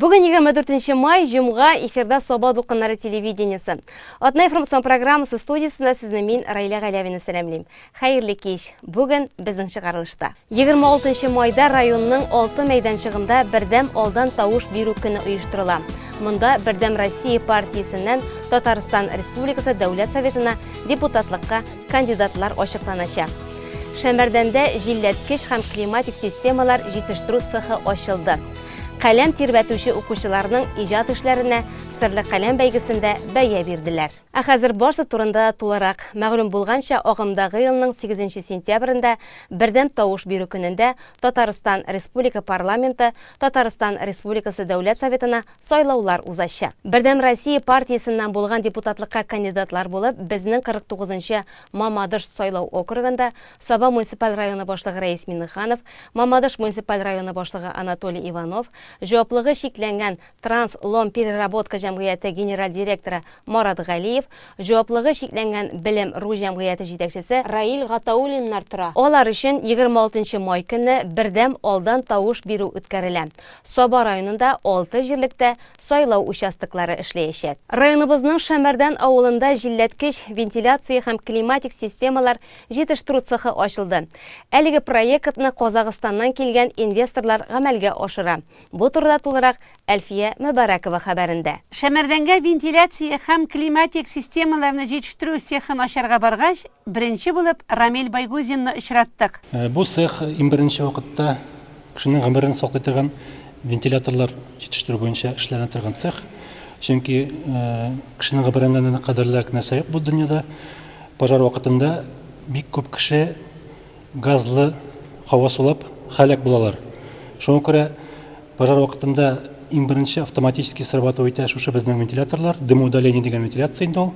Бүген 24 май, җомга, эфирда Саба дулкыннары телевидениесе. Атна информацион программасы студиясендә сезне мин, Раилә Галәвина сәламлим. Хәерле кич. Бүген безнең чыгарылышта. 26 майда районның 6 мәйданчыгында бердәм алдан тавыш бирү көне оештырыла. Монда Бердәм Россия партиясеннән Татарстан Республикасы Дәүләт Советына депутатлыкка кандидатлар ачыкланачак. Шәмәрдәндә җилләткеч һәм климатик системалар җитештерү цехы ачылды. Каләм тирбәтүче укучыларның иҗат эшләренә Серле каләм бәйгесендә бәя бирделәр. Ә хәзер барсы турында тулырак. Мәгълүм булганча, агымдагы елның сигезенче сентябрендә бердәм тавыш бирү көнендә Татарстан Республика парламенты Татарстан Республикасы Дәүләт Советына сайлаулар узачак. Бердәм Россия партиясеннән булган депутатлыкка кандидатлар булып безнең 49 нчы Мамадыш сайлау округында Саба муниципаль районы башлыгы Рәис Миңнеханов, Мамадыш муниципаль районы башлыгы Анатолий Иванов, җаваплыгы чикләнгән Транс Лом Переработка җәмгыяте генераль директоры Марат Галиев, җаваплыгы чикләнгән Белем ру җәмгыяте җитәкчесе Раил Гатауллиннар тора. Алар өчен 26 нчы май көнне бердәм алдан тавыш бирү үткәрелә. Саба районында алты җирлектә сайлау участоклары эшләячәк. Районыбызның Шәмәрдән авылында җилләткеч, вентиляция һәм климатик системалар җитештерү цехы ачылды. Әлеге проектны Казагыстаннан килгән инвесторлар гамәлгә ашыра. Бу турыда тулырак Әлфия Мөбарәкова хәбәрендә. Шәмәрдәнгә вентиляция һәм климатик системаларны җитештерү цехын ачарга баргач, беренче булып Рамил Байгузинны очраттык. Бу цех иң беренче вакытта Кешенең гомерен саклый торган вентиляторлар җитештерү буенча эшләнә торган цех. Чөнки кешенең гомереннән дә кадерлерәк нәрсә юк бу дөньяда. Пожар вакытында бик күп кеше газлы һава сулап һәлак булалар. Шуңа күрә пожар вакытында иң беренче автоматически срабатывать итә шушы безнең вентиляторлар, дымоудаление дигән вентиляция инде ул.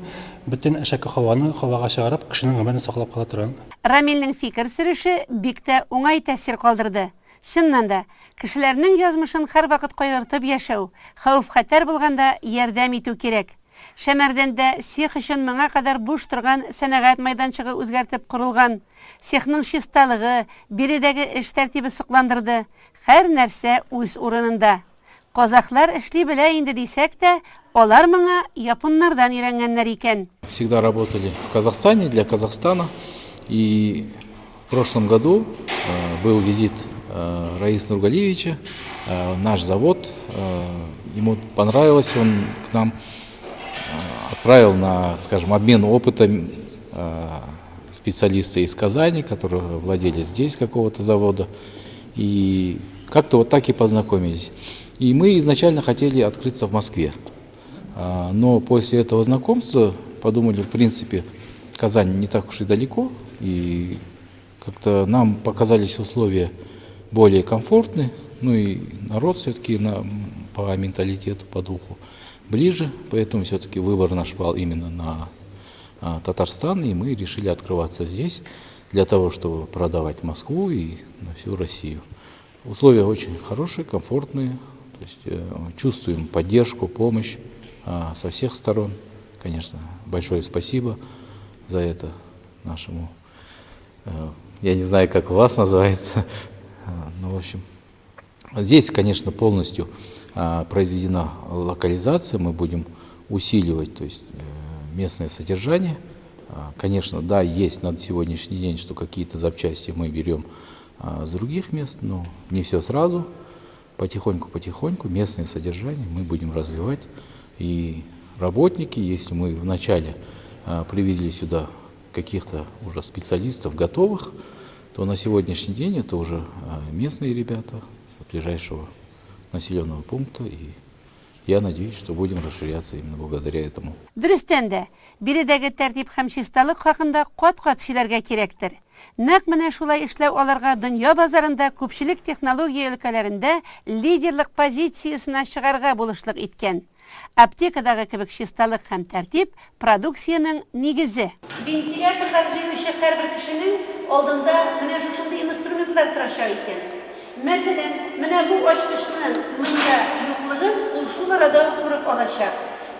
Бөтен әшәке һаваны һавага чыгарып, кешенең гомерен саклап кала торган. Рамилнең фикер сөреше бик тә уңай тәэсир калдырды. Чыннан да, кешеләрнең язмышын һәрвакыт кайгыртып яшәү, хәвеф-хәтәр булганда ярдәм итү кирәк. Шәмәрдәндә цех өчен моңа кадәр буш торган сәнәгать майданчыгы үзгәртеп корылган. Цехның чисталыгы, биредәге эш тәртибе сокландырды. Һәр нәрсә үз урынында. Казахлар эшли белә инде дисәк тә, алар моңа японнардан өйрәнгәннәр икән. Всегда работали в Казахстане, для Казахстана. И в прошлом году был визит Раиса Нургалиевича в наш завод. Ему понравилось, он к нам отправил на, скажем, обмен опытом специалиста из Казани, который владелец здесь какого-то завода. И как-то вот так и познакомились. И мы изначально хотели открыться в Москве. Но после этого знакомства подумали, в принципе, Казань не так уж и далеко, и как-то нам показались условия более комфортны, ну и народ все-таки на, по менталитету, по духу ближе, поэтому все-таки выбор наш пал именно на Татарстан, и мы решили открываться здесь для того, чтобы продавать Москву и на всю Россию. Условия очень хорошие, комфортные, то есть чувствуем поддержку, помощь со всех сторон. Конечно, большое спасибо за это нашему, я не знаю, как у вас называется, но, в общем, здесь, конечно, полностью произведена локализация, мы будем усиливать, то есть местное содержание. Конечно, да, есть на сегодняшний день, что какие-то запчасти мы берем с других мест, но не все сразу. Потихоньку-потихоньку местное содержание мы будем развивать. И работники, если мы вначале привезли сюда каких-то уже специалистов готовых, то на сегодняшний день это уже местные ребята с ближайшего населенного пункта. И я надеюсь, что будем расширяться именно благодаря этому. Дөрестән дә, биредәге тәртип һәм чисталык хакында кат-кат сөйләргә кирәктер. Нәкъ менә шулай эшләү аларга дөнья базарында күпчелек технология өлкәләрендә лидерлык позициясенә чыгарга булышлык иткән. Аптекадагы кебек чисталык һәм тәртип, продукциянең нигезе. Вентиляторлар җыючы һәрбер кешенең алдында менә шушындый инструментлар торачак икән. Мәсәлән, менә бу ачкычның монда юклыгын ул шул арада ук күреп алачак.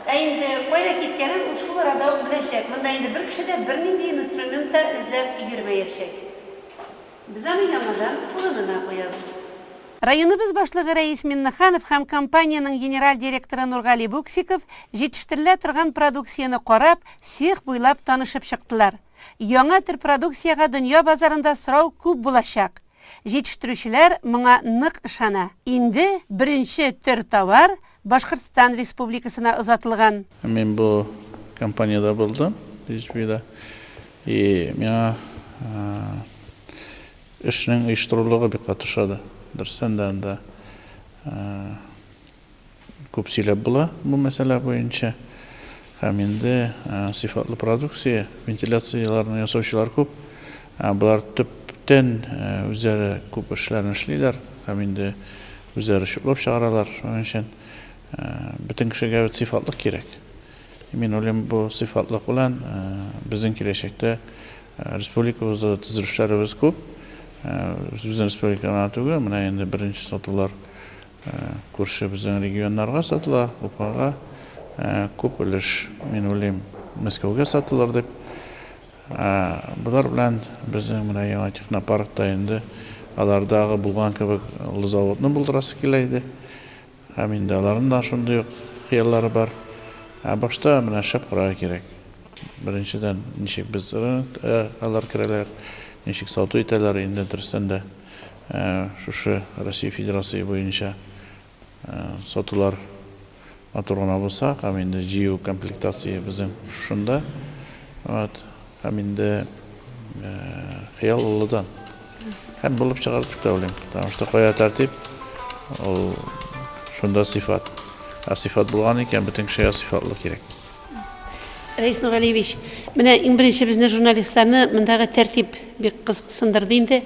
Ә инде кайда киткәнен ул шул арада ук беләчәк. Монда инде бер кеше дә бернинди инструмент та эзләп йөрмәячәк. Без аны яңадан урынына куябыз. Районыбыз башлыгы Рәис Миннеханов һәм компаниянең генераль директоры Нургали Буксиков җитештерелә торган продукцияне карап, цех буйлап танышып чыктылар. Яңа төр продукциягә дөнья базарында сорау күп булачак. Җитештерүчеләр моңа нык ышана. Инде беренче төр товар Башкортстан Республикасына озатылган. Мин бу компаниядә булдым, GHB-да, и миңа эшнең оештырулыгы бик каты ошады. Дөрестән дә анда күп сөйләп була бу мәсьәлә буенча. Һәм инде сыйфатлы продукция, вентиляцияләрне ясаучылар күп. Болар төптән үзләре күп эшләрне эшлиләр һәм инде үзләре чутлап чыгаралар. Шуның өчен бөтен кешегә бит сыйфатлык кирәк. Мин уйлыйм, бу сыйфатлык белән безнең киләчәктә республикабызда да төзелешләребез күп. Үзебезнең республика гына түгел, менә инде беренче сатулар күрше безнең регионнарга сатыла, Уфага күп өлеш, мин уйлыйм, Мәскәүгә сатылыр дип. Болар белән безнең менә яңа технопаркта инде алардагы булган кебек олы заводны булдырасы килә иде. Һәм инде аларның да шундый ук хыяллары бар. Ә башта менә шәп карарга кирәк. Беренчедән, ничек без рынокта алар керәләр, ничек сату итәләр, инде дөрестән дә шушы Россия Федерация буенча сатулар матур гына булса, һәм инде җыю комплектация безнең шушында. Вот. Һәм инде хыял олыдан. Һәм булып чыгар дип тә уйлыйм. Потому что кая тәртип, ул шунда сыйфат. Ә сыйфат булган икән, бөтен кешегә сыйфатлы кирәк. Рәис Нургалиевич, менә иң беренче безне журналистларны мондагы тәртип бик кызыксындырды инде.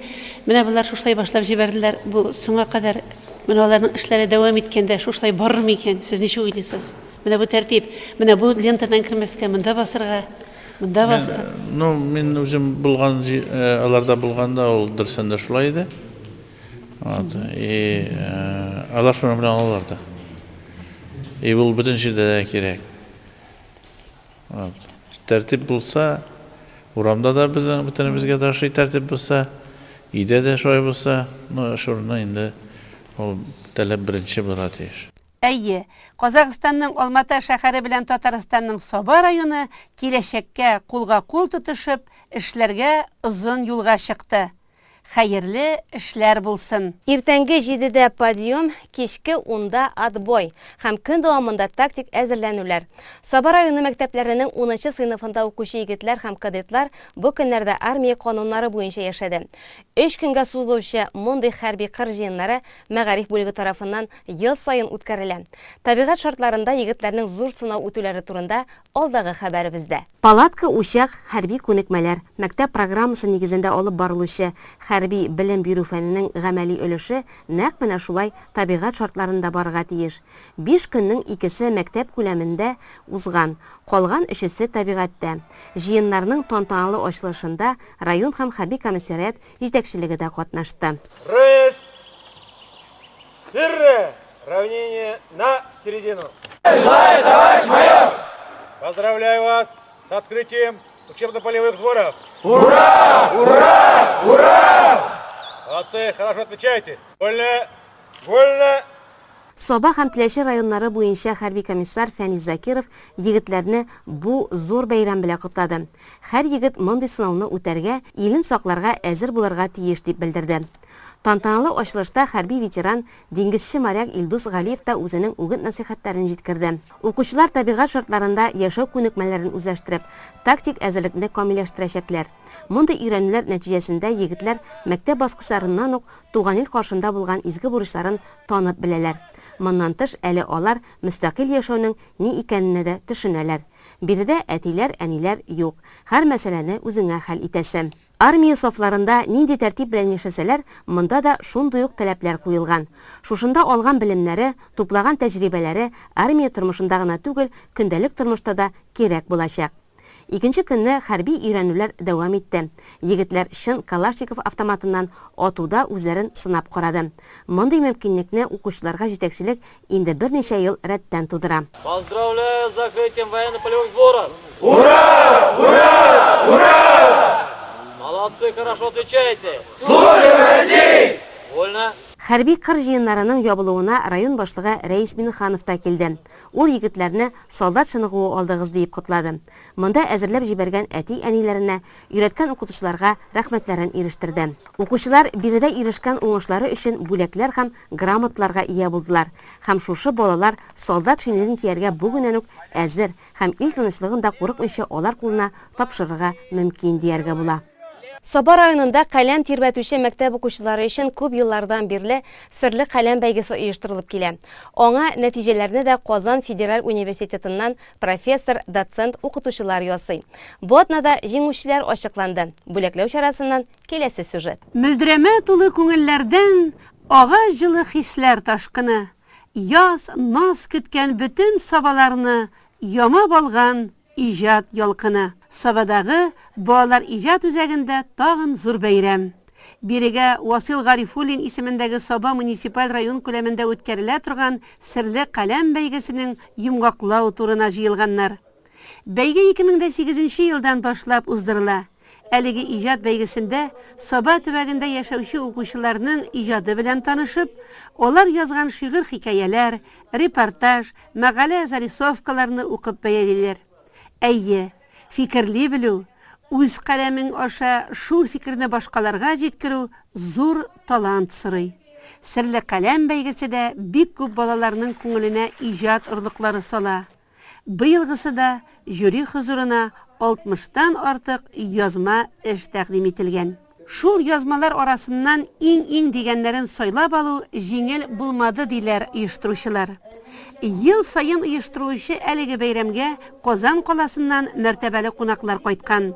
Менә болар шушылай башлап җибәрделәр. Бу соңга кадәр менә аларның эшләре дәвам иткәндә шушылай барырмы икән? Сез ничек уйлыйсыз? Менә бу тәртип, менә бу лентадан кермәскә, монда басырга, монда бас. Ну, мин үзем булган, аларда булганда ул дөрестән дә шулай иде. Вот. И алар шуны белән алалар да. И ул бөтен җирдә дә кирәк. Вот. Тәртип булса, урамда да безнең бөтенебезгә дә ошый тәртип булса, өйдә дә шулай булса, ну, эш урыны инде ул таләп беренче булырга тиеш. Әйе, Казахстанның Алмата шәһәре белән Татарстанның Саба районы киләчәккә кулга-кул тотышып, эшләргә озын юлга чыкты. Хәерле эшләр булсын! Иртәнге җидедә подъем, кичке унда отбой һәм көн дәвамында тактик әзерләнүләр. Саба районы мәктәпләренең унынчы сыйныфында укучы егетләр һәм кадетлар бу көннәрдә армия кануннары буенча яшәде. Өч көнгә сузылучы мондый хәрби кыр җыеннары мәгариф бүлеге тарафыннан ел саен үткәрелә. Табигать шартларында егетләрнең зур сынау үтүләре турында алдагы хәбәребездә. Палатка, учак, хәрби күнекмәләр, мәктәп программасы нигезендә алып барылучы хәрби белем бирү фәненең гамәли өлеше нәкъ менә шулай табигать шартларында барырга тиеш. Биш көннең икесе мәктәп күләмендә узган, калган өчесе табигатьтә. Җыеннарның тантаналы ачылышында район һәм хәрби комиссариат җитәкчелеге дә катнашты. Рыс! Первое равнение на середину. Желаю, товарищ майор! Поздравляю вас с открытием учебно-полевых сборов. Ура! Ура! Ура! Молодцы, хорошо отвечаете. Вольно! Вольно! Саба һәм Теләче районнары буенча хәрби комиссар Фәнис Закиров егетләрне бу зур бәйрәм белән котлады. Һәр егет мондый сынауны үтәргә, илен сакларга әзер булырга тиеш, дип белдерде. Тантаналы ачылышта хәрби ветеран, диңгезче-моряк Илдус Галиев та үзенең үгет-нәсыйхәтләрен җиткерде. Укучылар табигать шартларында яшәү күнекмәләрен үзләштереп, тактик әзерлекне камилләштерәчәкләр. Мондый өйрәнүләр нәтиҗәсендә егетләр мәктәп баскычларыннан ук Туган ил каршында булган изге бурычларын танып беләләр. Моннан тыш, әле алар мөстәкыйль яшәүнең ни икәненә дә төшенәләр. Биредә әтиләр, әниләр юк, һәр мәсьәләне үзеңә хәл итәсе. Армия сафларында нинди тәртип белән яшәсәләр, монда да шундый ук таләпләр куелган. Шушында алган белемнәре, туплаган тәҗрибәләре армия тормышында гына түгел, көндәлек тормышта да кирәк булачак. Икенче көнне хәрби өйрәнүләр дәвам итте. Егетләр чын Калашников автоматыннан атуда үзләрен сынап карады. Мондый мөмкинлекне укучыларга җитәкчелек инде берничә ел рәттән тудыра. Поздравляю с закрытием военно-полевых сборов! Ура! Ура! Ура! Молодцы, хорошо отвечаете! Служим России! Вольно! Хәрби кыр җыеннарының ябылуына район башлыгы Рәис Миннеханов та килде. Ул егетләрне солдат чыныгуы алдыгыз диеп котлады. Монда әзерләп җибәргән әти-әниләренә, өйрәткән укытучыларга рәхмәтләрен ирештерде. Укучылар биредә ирешкән уңышлары өчен бүләкләр һәм грамоталарга ия булдылар. Һәм шушы балалар солдат шинелен кияргә бүгеннән үк әзер һәм ил тынычлыгын да курыкмыйча алар кулына тапшырырга мөмкин дияргә була. Саба районында каләм тирбәтүче мәктәп укучылары өчен күп еллардан бирле Серле каләм бәйгесе оештырылып килә. Аңа нәтиҗәләрне дә Казан федераль университетыннан профессор, доцент, укытучылар ясый. Бу атнада җиңүчеләр ачыкланды. Бүләкләү чарасыннан киләсе сюжет. Мөлдерәмә тулы күңелләрдән ага җылы хисләр ташкыны. Яз, наз көткән бөтен сабаларны ямап алган Иҗат ялкыны. Сабадагы Балалар иҗат үзәгендә тагын зур бәйрәм. Бирегә Васил Гарифуллин исемендәге Саба муниципаль район күләмендә үткәрелә торган Серле каләм бәйгесенең йомгаклау турына җыелганнар. Бәйге 2008 нче елдан башлап уздырыла. Әлеге иҗат бәйгесендә Саба төбәгендә яшәүче укучыларның иҗаты белән танышып, алар язган шигырь-хикәяләр, репортаж, мәкалә-зарисовкаларны укып бәялиләр. Әйе, фикерли белү, үз каләмең аша шул фикерне башкаларга җиткерү зур талант сорый. Серле каләм бәйгесе дә бик күп балаларның күңеленә иҗат орлыклары сала. Быелгысы да жюри хозурына алтмыштан артык язма эш тәкъдим ителгән. Шул язмалар арасыннан иң-иң дигәннәрен сайлап алу җиңел булмады, диләр оештыручылар. Ел саен оештырылучы әлеге бәйрәмгә Казан каласыннан мәртәбәле кунаклар кайткан.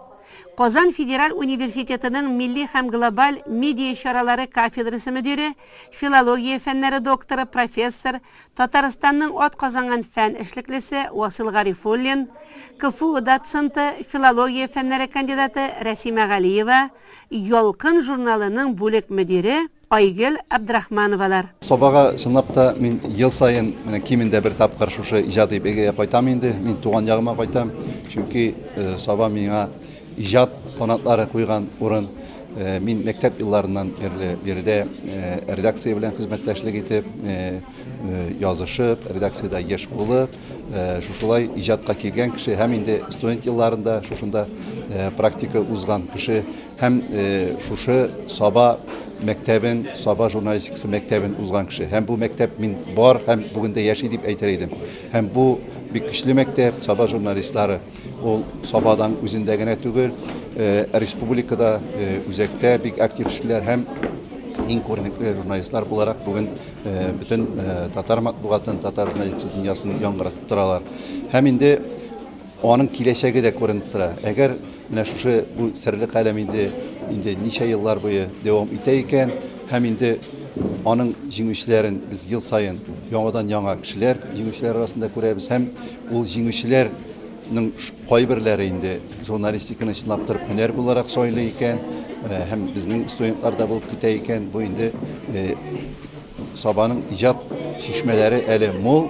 Казан федераль университетының милли һәм глобаль медиа чаралары кафедрасы мөдире, филология фәннәре докторы, профессор, Татарстанның атказанган фән эшлеклесе Васил Гарифуллин, КФУ доценты, филология фәннәре кандидаты Рәсимә Галиева, Ялкын журналының бүлек мөдире Айгөл Абдрахмановалар. Сабага, чынлап та, мин ел саен менә кимендә бер тапкыр шушы иҗади бәйгегә кайтам инде. Мин туган ягыма кайтам, чөнки Саба миңа иҗат канатлары куйган урын. Мин мәктәп елларыннан бирле биредә редакция белән хезмәттәшлек итеп, язышып, редакциядә еш булып, шушылай иҗатка килгән кеше һәм инде студент елларында шушында практика узган кеше һәм шушы Саба мәктәбен, Саба журналистикасы мәктәбен узган кеше. Һәм бу мәктәп мин бар һәм бүген дә яши дип әйтер идем. Һәм бу бик көчле мәктәп, Саба журналистлары. Ул Сабадан үзендә генә түгел, республикада, үзәктә бик актив эшлиләр һәм иң күренекле журналистлар буларак бүген бөтен татар матбугатын, татар журналистика дөньясын яңгыратып торалар. Һәм инде аның киләчәге дә күренеп тора. Әгәр менә шушы бу серле каләм инде инде ничә еллар буе дәвам итә икән, һәм инде аның җиңүчеләрен без ел саен яңадан-яңа кешеләр җиңүчеләр арасында күрәбез һәм ул җиңүчеләр ның кайберләре инде журналистиканы чынлап торып һөнәр буларак сайлый икән, һәм безнең студентлар да булып китә икән, бу инде Сабаның иҗат чишмәләре әле мул,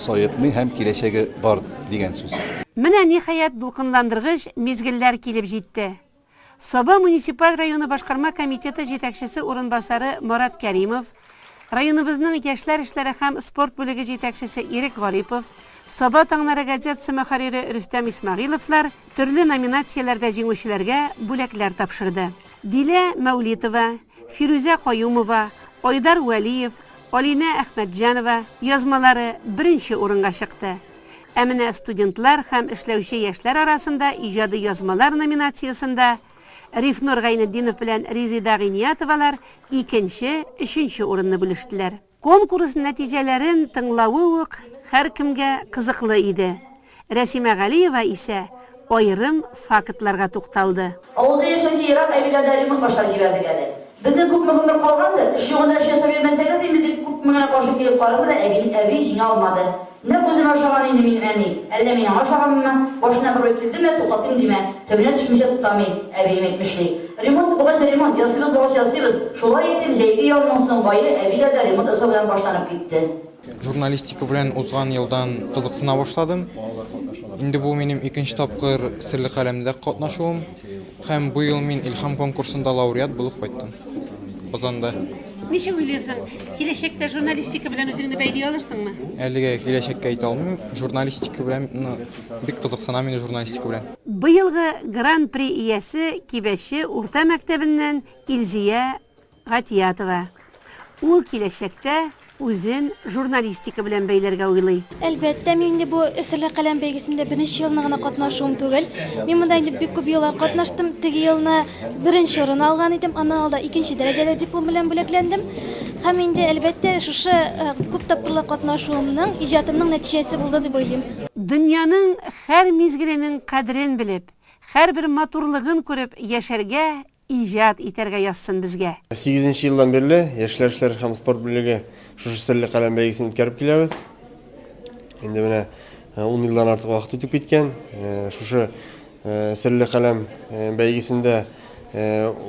саекмый һәм киләчәге бар дигән сүз. Менә, ниһаять, дулкынландыргыч мизгелләр килеп җитте. Саба муниципаль районы башкарма комитеты җитәкчесе урынбасары Марат Кәримов, районыбызның яшьләр эшләре һәм спорт бүлеге җитәкчесе Ирек Гарипов, Саба таңнары газетасы мөхәррире Рөстәм Исмәгыйловлар төрле номинацияләрдә җиңүчеләргә бүләкләр тапшырды. Дилә Мәүлитова, Фирүзә Каюмова, Айдар Вәлиев, Алинә Әхмәтҗанова язмалары беренче урынга чыкты. Ә менә студентлар һәм эшләүче яшьләр арасында иҗади язмалар номинациясендә Рифнур Гайнетдинов белән Резеда Гыйниятовалар икенче, өченче урынны бүлештеләр. Конкурс нәтиҗәләрен тыңлавы ук һәркемгә кызыклы иде. Рәсимә Галиева исә аерым фактларга тукталды. Авылда яшәүче ерак әбиләрдә ремонт башлап җибәрдек әле. Безнең күпме гомер калгандыр, эш югында эш ясап йөрмәсәгез инде, дип күпме генә каршы килеп караса да, әбине әби җиңә алмады. Нәкъ үземә ошаган инде минем әни. Әллә мин аңа ошаганмынмы? Башына бер уй килдеме, туктатыйм димә, төбенә төшмичә туктамый, әбием әйтмешли. Ремонт булгач ремонт, ясыйбыз булгач ясыйбыз. Шулай итеп, җәйге ялның соңгы ае әбиләрдә ремонт ясау белән башланып китте. Журналистика белән узган елдан кызыксына башладым. Инде бу минем икенче тапкыр Серле каләмдә катнашуым. Һәм бу ел мин Илһам конкурсында лауреат булып кайттым. Казанда. Ничек уйлыйсың, киләчәктә журналистика белән үзеңне бәйли алырсыңмы? Әлегә киләчәккә әйтә алмыйм. Журналистика белән, ну, бик кызыксынам инде журналистика белән. Быелгы Гран-при иясе Кибәче урта мәктәбеннән Илзия Гатиятова. Ул киләчәктә үзен журналистика белән бәйләргә уйлый. Әлбәттә, мин инде бу Серле каләм бәйгесендә беренче елны гына катнашуым түгел. Мин монда инде бик күп еллар катнаштым. Теге елны беренче урын алган идем, аннан алда икенче дәрәҗәле диплом белән бүләкләндем. Һәм инде, әлбәттә, шушы күп тапкырлар катнашуымның, иҗатымның нәтиҗәсе булды дип уйлыйм. Дөньяның һәр мизгеленең кадерен белеп, һәрбер матурлыгын күреп яшәргә Иҗат итәргә язсын безгә. Сигезенче елдан бирле Яшьләр эшләре һәм спорт бүлеге шушы Серле каләм бәйгесен үткәреп киләбез. Инде менә ун елдан артык вакыт үтеп киткән. Шушы Серле каләм бәйгесендә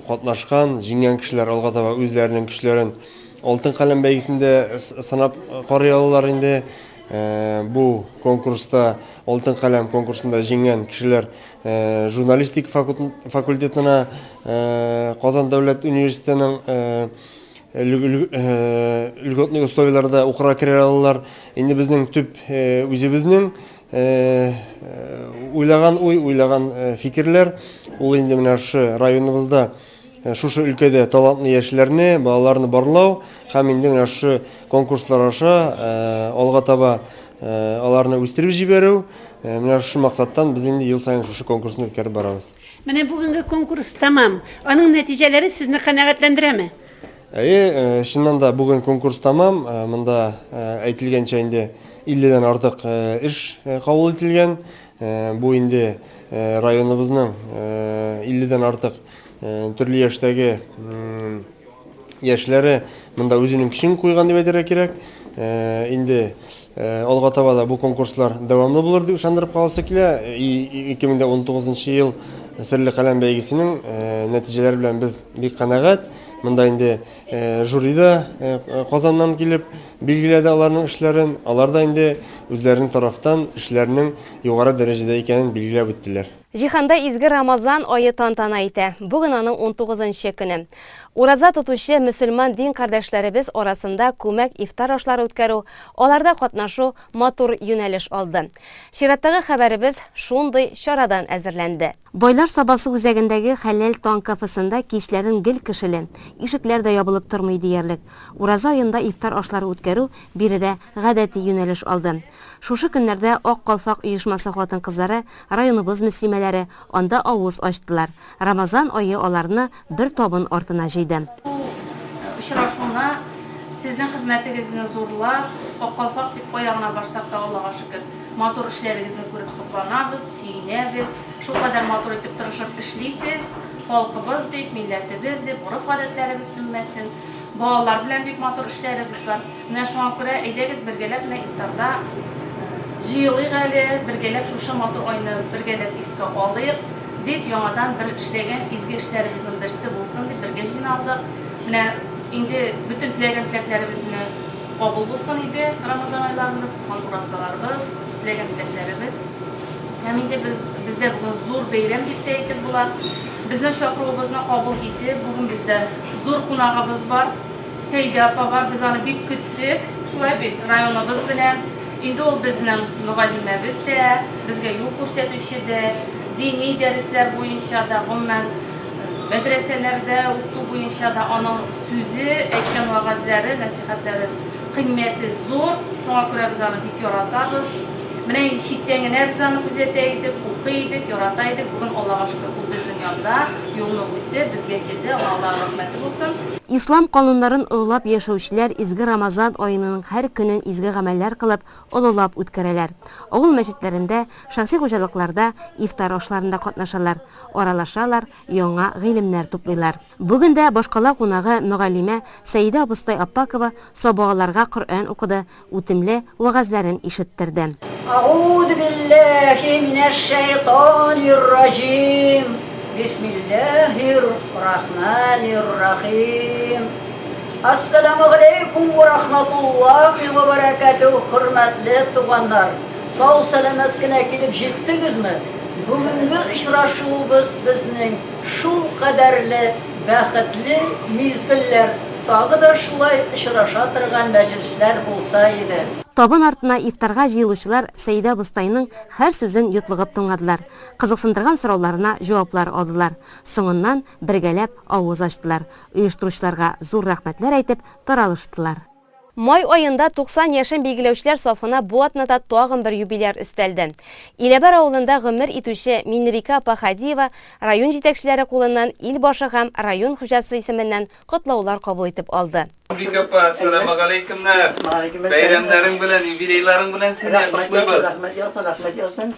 катнашкан, җиңгән кешеләр алга таба үзләренең көчләрен Алтын каләм бәйгесендә сынап карый алалар инде. Бу конкурста Алтын каләм конкурсында җиңгән кешеләр Журналистика факультетына Казан дәүләт университетының льготный условияләрдә укырга керә алалар. Инде безнең төп үзебезнең уйлаган уй, уйлаган фикерләр, ул инде менә шушы районыбызда шушы өлкәдә талантлы яшьләрне, балаларны барлау һәм инде менә шушы конкурслар аша алга таба аларны үстереп җибәрү. Менә шушы максаттан без инде ел саен шушы конкурсны үткәреп барабыз. Менә бүгенге конкурс тәмам. Аның нәтиҗәләре сезне канәгатьләндерәме? Әйе, чыннан да бүген конкурс тәмам. Монда әйтелгәнчә инде 50 дән артык эш кабул ителгән. Бу инде районыбызның 50 дән артык төрле яшьтәге яшьләре монда үзенең көчен куйган дип әйтергә кирәк. Инде алга таба да бу конкурслар дәвамлы булыр дип ышандырып каласы килә. 2019 ел Серле каләм бәйгесенең нәтиҗәләре белән без бик канәгать. Монда инде жюри да Казаннан килеп билгеләде аларның эшләрен. Алар да инде үзләренең тарафтан эшләренең югары дәрәҗәдә икәнен билгеләп үттеләр. Җиһанда изге Рамазан ае тантана итә. Бүген аның унтугызынчы көне. Ураза тотучы мөселман дин кардәшләребез арасында күмәк ифтар ашлары үткәрү, аларда катнашу матур юнәлеш алды. Чираттагы хәбәребез шундый чарадан әзерләнде. Байлар Сабасы үзәгендәге Хәләл таң кафесында кичләрен гел кешеле. Ишекләр дә ябылып тормый диярлек. Ураза аенда ифтар ашлары үткәрү биредә гадәти юнәлеш алды. Шушы көннәрдә Ак калфак оешмасы хатын-кызлары, районыбыз мөслимәләре анда авыз ачтылар. Рамазан ае аларны бер табын артына җыйды. Бу очрашуны сезнең хезмәтегезне зурлап, Ак калфак дип кая гына барсак та, Аллага шөкер, матур эшләрегезне күреп сокланабыз, сөенәбез. Шулкадәр матур итеп тырышып эшлисез, халкыбыз дип, милләтебез дип, гореф-гадәтләребез сүнмәсен. Балалар белән бик матур эшләребез бар. Менә шуңа күрә, әйдәгез, бергәләп менә ифтарда җыелыйк әле, бергәләп шушы матур айны бергәләп искә алыйк, дип, яңадан бер эшләгән изге эшләребезнең берсе булсын дип бергә җыйналдык. Менә инде бөтен теләгән теләкләребезне кабул булсын иде Рамазан айларында тоткан уразаларыбыз, теләгән теләкләребез. Һәм инде без, бездә бүген зур бәйрәм дип тә әйтеп була. Безнең чакыруыбызны кабул итеп, бүген бездә зур кунагыбыз бар. Сәйдә апа бар, без аны бик көттек, шулай бит, районыбыз белән. Инде ул безнең мөгаллимәбез дә, безгә юл күрсәтүче дә, дини дәресләр буенча да, гомумән, мәдрәсәләрдә укыту буенча да аның сүзе, әйткән вәгазьләре, нәсыйхәтләре кыйммәте зур. Шуңа күрә без аны бик яратабыз. Менә инде читтән генә без аны күзәтә идек, укый идек, ярата идек. Бүген, Аллага шөкер, ул безнең янда, юлны үтте, безгә килде. Аңа Аллаһның рәхмәте булсын. Ислам кануннарын олылап яшәүчеләр изге Рамазан аеның һәр көнен изге гамәлләр кылып, олылап үткәрәләр. Авыл мәчетләрендә, шәхси хуҗалыкларда ифтар ашларында катнашалар, аралашалар, яңа гыйлемнәр туплыйлар. Бүген дә башкала кунагы мөгаллимә Сәидә абыстай Аппакова сабааларга Коръән укыды, үтемле вәгазьләрен ишеттерде. Әгуду билләһи минәш-шәйтанир раҗим. Бисмиллаһир рахманир рахим. Ассаламу галәйкүм вә рахматуллаһи вә бәрәкәтүһ, хөрмәтле туганнар! Сау-сәламәт кенә килеп җиттегезме? Бүгенге очрашуыбыз безнең шулкадәрле бәхетле мизгелләр. Тагы да шулай очраша торган мәҗлесләр булса иде. Табын артына ифтарга җыелучылар Сәидә абыстайның һәр сүзен йотлыгып тыңладылар, кызыксындырган сорауларына җаваплар алдылар. Соңыннан бергәләп авыз ачтылар, оештыручыларга зур рәхмәтләр әйтеп таралыштылар. Май аенда 90 яшен билгеләүчеләр сафына бу атнада тагын бер юбиляр өстәлде. Иләбәр авылында гомер итүче Миннебикә апа Хадиева район җитәкчеләре кулыннан ил башы һәм район хуҗасы исеменнән котлаулар кабул итеп алды. Миннебикә апа, әссәламегаләйкемнәр! Бәйрәмнәрең белән, юбилейларың белән сине котлыйбыз! Рәхмәт яусын, рәхмәт яусын.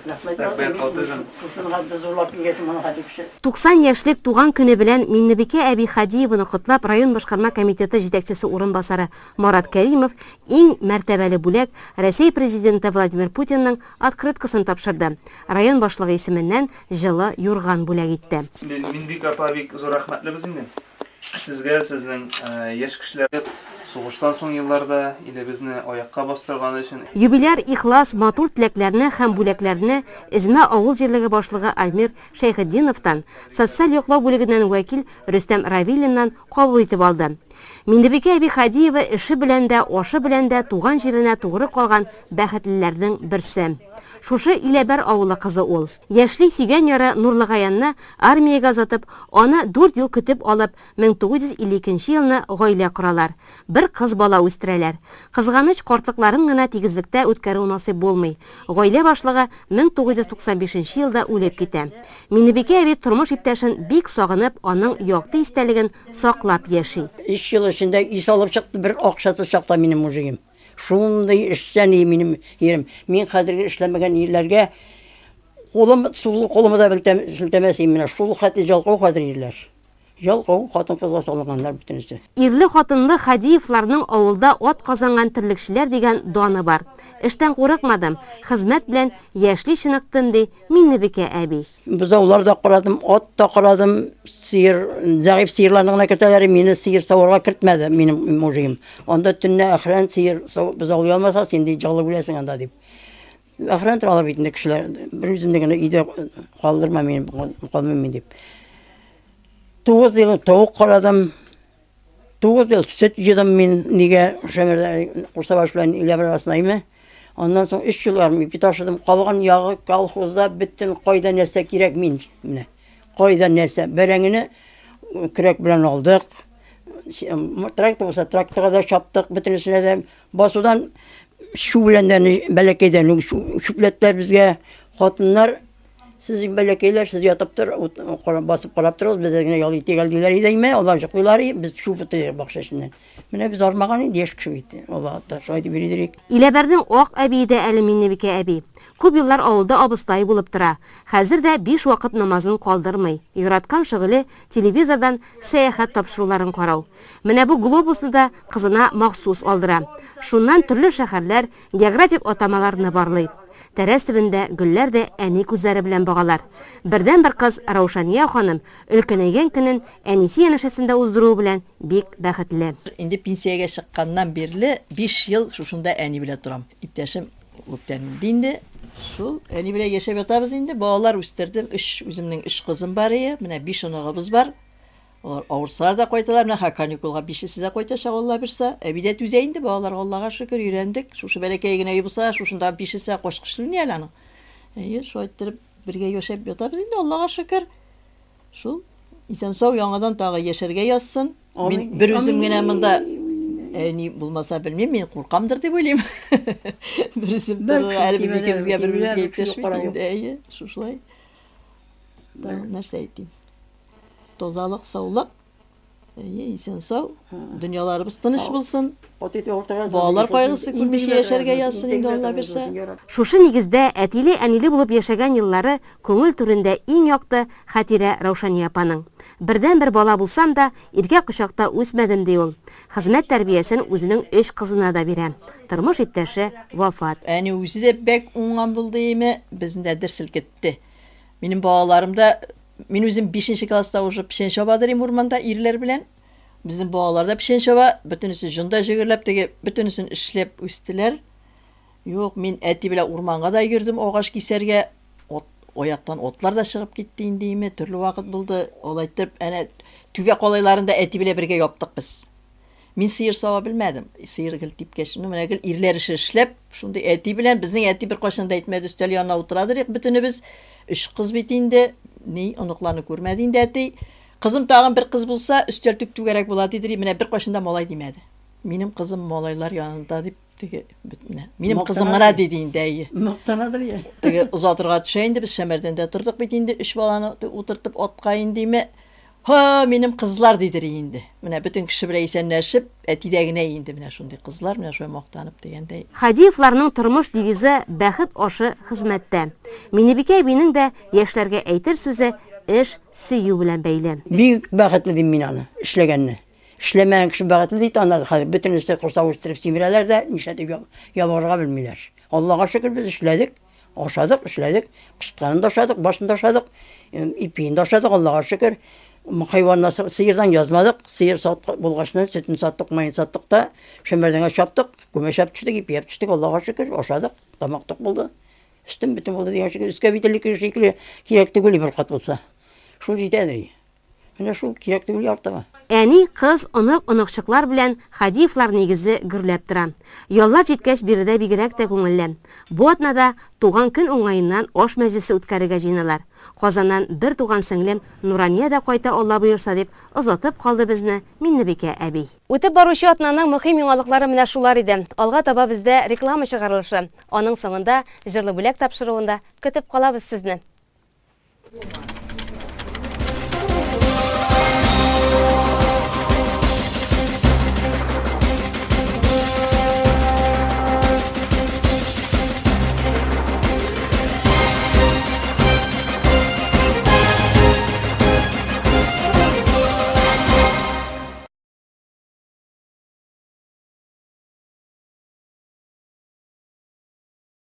Рәхмәт Рәхмәт, хатыным. Шушыны хәтле зурлап килгәнсең моның хәтле кеше. 90 яшьлек туган көне белән Миннебикә әби Хадиеваны котлап район башкарма комитеты җитәкчесе урынбасары Марат Кәримов иң мәртәбәле бүләк, Рәсәй Президенты Владимир Путинның открыткасын тапшырды, район башлыгы исеменнән җылы юрган бүләк итте. Миннебикә апа, бик зур рәхмәтлебез инде. Сезгә, сезнең яшь кешеләр сугыштан соң елларда илебезне аякка бастырганы өчен. Юбиляр ихлас, матур теләкләрне һәм бүләкләрне Эзмә авыл җирлеге башлыгы Альмир Шәйхетдиновтан, социаль яклау бүлегеннән вәкил Рөстәм Равилиннан кабул итеп алды. Миннебикә әби Хадиева эше белән дә, ашы белән дә туган җиренә тугры калган бәхетлеләрнең берсе. Шушы Иләбәр авылы кызы ул. Яшьли сөйгән яры Нурлыгаянны армиягә озатып, аны дүрт ел көтеп алып, 1952 нче елны гаилә коралар. Бер кыз бала үстерәләр. Кызганыч, картлыкларын гына тигезлектә үткәрү насыйп булмый. Гаилә башлыгы 1995 нче елда үлеп китә. Миннебикә әби тормыш иптәшен бик сагынып, аның якты истәлеген саклап яши. Өч ел эчендә өй салып чыкты, бер акчасыз чакта минем мужигым. Шундый эшчән и минем ирем. Мин хәзерге эшләмәгән ирләргә кулым, сул кулымы да белтәм, селтәмәс идем менә. Шул хәтле ялкау хәзер ирләр. Ялкау, хатын-кызга салынганнар бөтенесе. Ирле-хатынлы Хадиевларның авылда ат казанган терлекчеләр дигән даны бар. Эштән курыкмадым, хезмәт белән яшьли чыныктым, ди Миннебикә әби. Бозаулар да карадым, ат та карадым, сыер, зәгыйфь сыерларны гына кертәләр, мине сыер саварга кертмәде минем мужигым. Анда төнлә әхрән сыер бозаулый алмаса, син ди җалып үләсең анда дип. Әхрән торалар бит инде кешеләр. Бер үземне генә өйдә калдырма мине, калмыйм мин дип. 9 ел тавык карадым. 9 ел сөт җыйдым мин нигә Шәмәрдә Курсабаш белән Иләбер арасында име. Аннан соң 3 ел ярым ипи ташыдым. Калган ягы колхозда бөтен кайда нәрсә кирәк мин менә. Кайда нәрсә бәрәңгене көрәк белән алдык. Трактор булса тракторга да чаптык, бөтенесенә дә басудан чү белән дә бәләкәйдән үк чүпләттеләр безгә. Хатыннар Сез бәләкәйләр, сез ятып тор, басып карап торыгыз, без генә ял итик әле диләр иде әйме, алар йоклыйлар, без чүп утырыйк бакча эченнән. Менә без армаган инде яшь кеше бит. Алла та шулай дип йөридер. Иләбәрнең ак әбие дә әле Миннебикә әби. Күп еллар авылда абыстай булып тора. Хәзер дә биш вакыт намазын калдырмый. Яраткан шөгыле, телевизордан сәяхәт тапшыруларын карау. Менә бу глобусны да кызына махсус алдыра. Шуннан төрле шәһәрләр, географик атамаларны барлый. Тәрәз төбендә гөлләр дә әни күзләре белән багалар. Бердәнбер кыз Раушания ханым өлкәнәйгән көнен әнисе янәшәсендә уздыруы белән бик бәхетле. Инде пенсиягә чыкканнан бирле биш ел шушында әни белән торам. Иптәшем күптән үлде инде. Шул әни белән яшәп ятабыз инде. Балалар үстердем. Өч, үземнең өч кызым бар ие. Менә биш оныгыбыз бар. Алар авырсалар да кайталар, менә хәзер каникулга бишесе дә кайтачак, Алла бирса. Әби дә түзә инде, балаларга Аллага шөкер, өйрәндек. Шушы бәләкәй генә өй булса, шушында бишесе качкычлы ни әле аның. Әйе, шулай иттереп бергә яшәп ятабыз инде, Аллага шөкер. Шул исән-сау яңадан тагы яшәргә язсын. Мин бер үзем генә монда әни булмаса белмим, мин куркамдыр дип уйлыйм. Бер үзем торырга, әле без икебезгә бер-беребезгә иптәш бит инде. Әйе, шушылай. Тагын нәрсә әйтим? Тазалык, саулык. Әйе, исән сау. Дөньяларыбыз тыныч булсын. Балалар кайгысы күрмичә яшәргә язсын инде Алла бирсә. Шушы нигездә әтиле-әниле булып яшәгән еллары күңел түрендә иң якты хатирә Раушания апаның. Бердәнбер бала булсам да, иркә кочакта үсмәдем, ди ул. Хезмәт тәрбиясен үзенең өч кызына да бирә. Тормыш иптәше вафат. Әни үзе дә бәк уңган булды име, безне дә дер селкетте. Минем балаларым да, мин үзем бишенче класста уже печән чаба дөрим урманда ирләр белән. Безнең балалар да печән чаба, бөтенесе җонда җөгерләп теге бөтенесен эшләп үстеләр. Юк, мин әти белән урманга да йөрдем агач кисәргә. От, аяктан отлар да чыгып китте инде име, төрле вакыт булды. Алай итеп, әнә Түбә калайларын да әти белән бергә яптык без. Мин сыер сава белмәдем. Сыер гел типкәч, ну менә гел ирләр эше эшләп, шундый әти белән, безнең әти беркайчан да әйтмәде, өстәл янына утырадыр идек бөтенебез. Өч кыз бит инде, ни, оныкларны күрмәде инде әти. Кызым тагын бер кыз булса, өстәл түп-түгәрәк була дидер, менә беркайчан да малай димәде. Минем кызым малайлар янында дип теге бит менә. Минем кызым гына диде инде, әйе. Мактанадыр я. Теге озатырга төшә инде, без Шәмәрдәндә тордык бит инде, өч баланы утыртып атка индиме. Һо, минем кызлар дидер инде. Менә бөтен кеше белән исәнләшеп, әтидә генә инде менә шундый кызлар, менә шулай мактанып дигәндәй. Һадиевларның тормыш девизы Бәхет ашы хезмәттә. Миннебикә әбинең дә яшьләргә әйтер сүзе эш сөю белән бәйле. Бик бәхетле дим мин аны, эшләгәнне. Эшләмәгән кеше бәхетле ди аны хәзер бөтенесе корсак үстереп симерәләр дә, нишләтеп ябыгырга белмиләр. Аллага шөкер, без эшләдек. Ашадык, эшләдек. Кычытканын да ашадык, башын да ашадык, ипиен дә ашадык, Аллага шөкер. Хайваннар сыердан язмадык. Сыер сат булгачны сөтен саттык, маен саттык та, Шәмәрдәнгә чаптык, күмәч алып төштек, ипи алып төштек, Аллага шөкер, ашадык, тамак тук булды. Өстем бөтен булды дигән шикелле. Өскә бит элеккеге шикелле кирәк түгел бер кат булса. Шул җитәдер. Менә шул кирәк түгел артыгы. Әни, кыз, онык, оныкчыклар белән Һадиевлар нигезе гөрләп тора. Яллар җиткәч биредә бигрәк тә күңелле. Бу атнада туган көн уңаеннан аш мәҗлесе үткәрергә җыеналар. Казаннан бер туган сеңлем Нурания дә кайта Алла боерса, дип озатып калды безне Миннебикә әби. Үтеп баручы атнаның мөһим яңалыклары менә шулар иде. Алга таба бездә реклама чыгарылышы. Аның соңында Җырлы бүләк тапшыруында көтеп калабыз сезне.